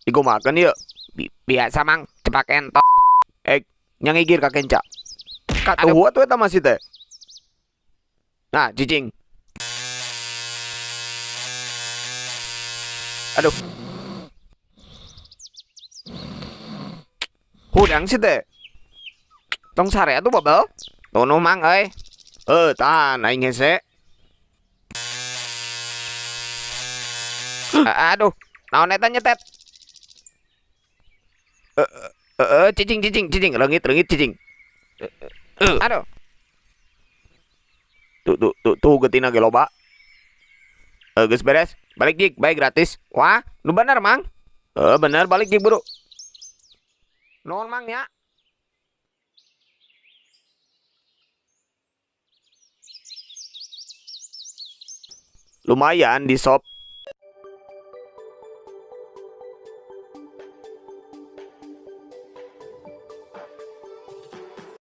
Dikumahakeun ieu? Biasa, Mang, cepak entok. Eh, nya ngigir ka kenca. Katuhu atuh eta masih teh. Nah, cicing. Aduh. Hudang sih teh. Tong sare atuh babel. Tunuh, Mang euy. Eh, tahan aing hese. Aduh, naon eta nyetet? Eh, cicing cicing cicing, leungit leungit cicing. Aduh. Tuh tuh tuh tuh geutina ge loba. Eh, geus beres, balik jik, bae gratis. Wah, nu bener, Mang. Eh, bener balik jik buru. Nuhun, Mang nya. Lumayan di sop